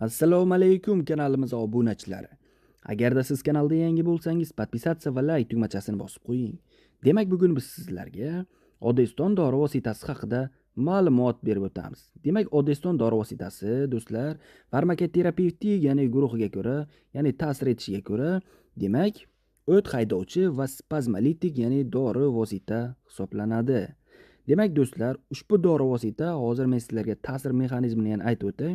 Assalomu alaykum kanalimiz obunachilari. Agarda siz kanalda yangi bo'lsangiz, podpisatsiya va like tugmachasini bosib qo'ying. Demak, bugun biz sizlarga Odeston dori vositasi haqida ma'lumot berib o'tamiz. Demak, Odeston dori vositasi do'stlar, farmakoterapevtik, ya'ni guruhiga ko'ra, ya'ni ta'sir etishiga ko'ra, demak, o't haydovchi va spazmolitik, ya'ni dori vosita hisoblanadi. Demak do'stlar, ushbu dori vosita hozir men sizlarga ta'sir mexanizmini ham aytib o'tay.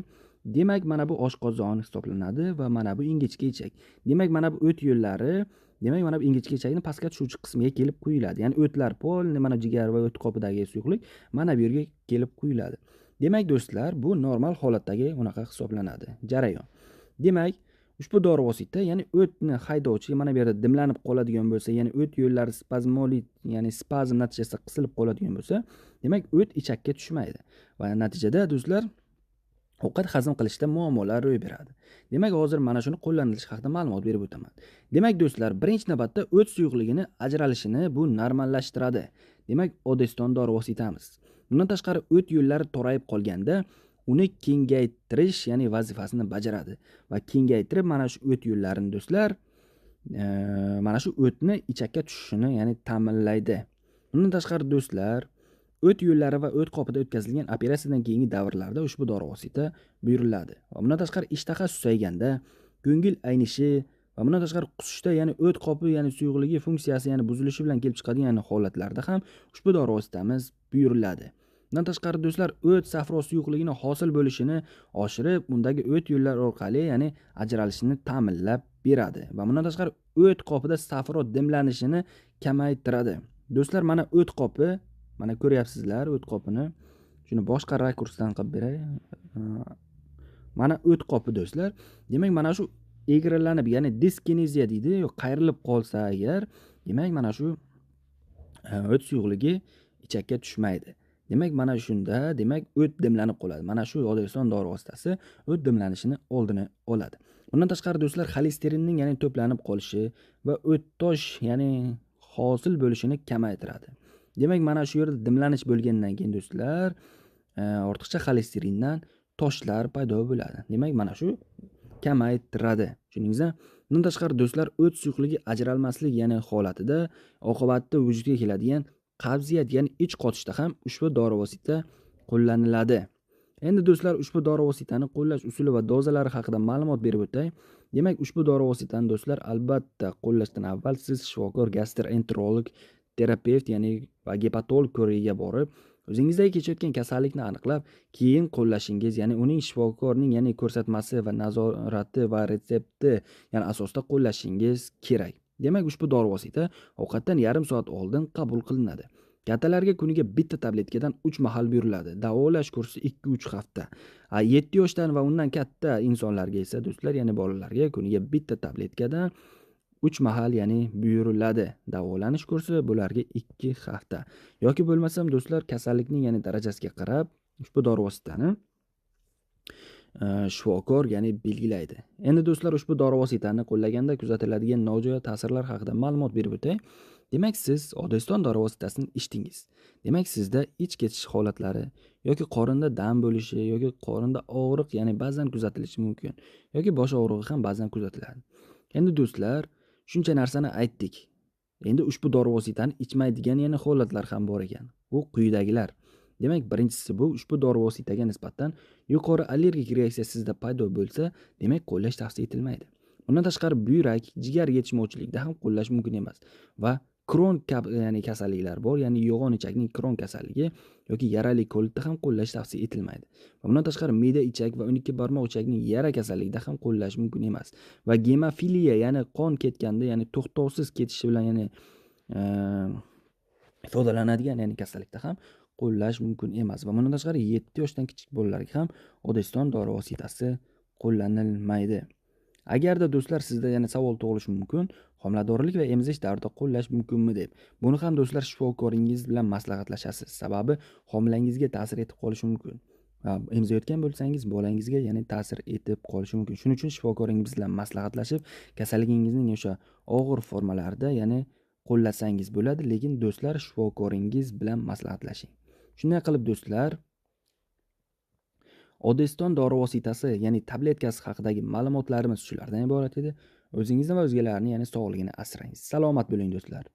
Demak, mana bu oshqozon hisoblanadi va mana bu ingichka ichak. Demak, mana bu o't yo'llari, demak, mana bu ingichka ichakni pastga tushuvchi qismiga kelib quyiladi. Ya'ni o'tlar pol, mana jigar va o't qopidagi suyuqlik mana bu yerga kelib quyiladi. Demak do'stlar, bu normal holatdagi unaqa hisoblanadi jarayon. Demak, ushbu dori vosita, ya'ni o'tni haydovchi mana bu yerda dimlanib qoladigan bo'lsa, ya'ni o't yo'llari spazmolit, ya'ni spazm natijasida qisilib qoladigan bo'lsa, demak o't ichakka tushmaydi va natijada do'stlar ovqat hazm qilishda muammolar ro'y beradi. Demak, hozir mana shuni qo'llanilishi haqida ma'lumot berib o'taman. Demak do'stlar, birinchi navbatda o't suyuqligini ajralishini bu normallashtiradi. Demak, Odeston dori vositamiz. Bundan tashqari o't yo'llari torayib qolganda uni kengaytirish, ya'ni vazifasini bajaradi va kengaytirib mana shu o't yo'llarini do'stlar, mana shu o'tni ichakka tushishini, ya'ni ta'minlaydi. Bundan tashqari do'stlar, o't yo'llari va o't qopida o'tkazilgan operatsiyadan keyingi davrlarda ushbu dori vosita buyuriladi. Va bundan tashqari ishtaha susayganda, ko'ngil aynishi va bundan tashqari qusishda, ya'ni o't qopi, ya'ni suyuqligi funksiyasi, ya'ni buzilishi bilan kelib chiqadigan holatlarda ham ushbu dori vositamiz buyuriladi. Bundan tashqari do'stlar, o't safro suyuqligini hosil bo'lishini oshirib, undagi o't yo'llar orqali, ya'ni ajralishini ta'minlab beradi va bundan tashqari o't qopida safro dimlanishini kamaytiradi. Do'stlar, mana o't qopi, mana ko'ryapsizlar o't qopini. Shuni boshqa rakursdan qilib beray. Mana o't qopi do'stlar. Demak, mana shu egrilanib, ya'ni diskineziya deydi, yo qayrilib qolsa agar, demak mana shu o't suyuqligi ichakka tushmaydi. Demak, mana shunda, demak, o't dimlanib qoladi. Mana shu Odeston dori vositasi o't dimlanishini oldini oladi. Bundan tashqari do'stlar, xolesterinning, ya'ni to'planib qolishi va o't tosh, ya'ni hosil bo'lishini kamaytiradi. Demak, mana shu yerda dimlanish bo'lgandan keyin do'stlar, ortiqcha xolesterindan toshlar paydo bo'ladi. Demak, mana shu kamaytiradi. Tushundingizmi? Bundan tashqari do'stlar, o't suyuqligi ajralmaslik, ya'ni holatida oqibatda vujudga keladigan qabziyat, ya'ni ich qotishda ham ushbu dori vosita qo'llaniladi. Endi do'stlar, ushbu dori vositani qo'llash usuli va dozalari haqida ma'lumot berib o'tay. Demak, ushbu dori vositani do'stlar albatta qo'llashdan avval siz shifokor, gastroenterolog, terapevt, ya'ni va gepatolog ko'rigiga borib, o'zingizdagi kechayotgan kasallikni aniqlab, keyin qo'llashingiz, ya'ni uning shifokorning, ya'ni ko'rsatmasi va nazorati va retsepti, ya'ni asosida qo'llashingiz kerak. Demak, ushbu dori vosita ovqatdan yarim soat oldin qabul qilinadi. Kattalarga kuniga bitta tabletkadan 3 mahal buyuriladi. Davolash kursi 2-3 hafta. 7 yoshdan va undan katta insonlarga esa do'stlar, ya'ni bolalarga kuniga bitta tabletkadan 3 mahal, ya'ni buyuriladi. Davolanish kursi bularga 2 hafta. Yoki bo'lmasam do'stlar, kasallikning, ya'ni darajasiga qarab ushbu dori vositani shifokor, ya'ni belgilaydi. Endi do'stlar, ushbu dori vositani qo'llaganda kuzatiladigan nojo'ya ta'sirlar haqida ma'lumot berib o'tay. Demak, siz Odeston dori vositasini ichdingiz. Demak, sizda ich ketish holatlari yoki qorinda dam bo'lishi yoki qorinda og'riq, ya'ni ba'zan kuzatilishi mumkin yoki bosh og'rig'i ham ba'zan kuzatiladi. Endi do'stlar, shuncha narsani aytdik. Endi ushbu dori vositani ichmaydigan, ya'ni holatlar ham bor ekan. Bu quyidagilar. Demak, birinchisi bu ushbu dori vositaga nisbatan yuqori allergik reaksiya sizda paydo bo'lsa, demak qo'llash tavsiya etilmaydi. Bundan tashqari buyrak, jigar yetishmovchilikda ham qo'llash mumkin emas va Kron, ya'ni kasalliklar bor, ya'ni yo'g'on ichakning Kron kasalligi yoki yarali kolitda ham qo'llash tavsiya etilmaydi. Va bundan tashqari me'da ichak va 12 barmoq ichakning yara kasalligida ham qo'llash mumkin emas. Va gemofiliya, ya'ni qon ketganda, ya'ni to'xtovsiz ketishi bilan, ya'ni ifodalanadigan, ya'ni kasallikda ham qo'llash mumkin emas. Va bundan tashqari 7 yoshdan kichik bolalarga ham Odeston dori vositasi qo'llanilmaydi. Agarda do'stlar sizda yana savol tug'ilishi mumkin, homiladorlik va emizish davrida qo'llash mumkinmi deb. Buni ham do'stlar shifokoringiz bilan maslahatlashasiz. Sababi homilangizga ta'sir etib qolishi mumkin. Emizayotgan bo'lsangiz bolangizga, ya'ni ta'sir etib qolishi mumkin. Shuning uchun shifokoringiz bilan maslahatlashib, kasalligingizning o'sha og'ir formalarida, ya'ni qo'llasangiz bo'ladi, lekin do'stlar shifokoringiz bilan maslahatlashing. Shunday qilib do'stlar, Odeston dori vositasi, ya'ni tabletkasi haqidagi ma'lumotlarimiz shulardan iborat edi. O'zingizni va o'zgalarni, ya'ni sog'ligini asrang. Salomat bo'ling, do'stlar.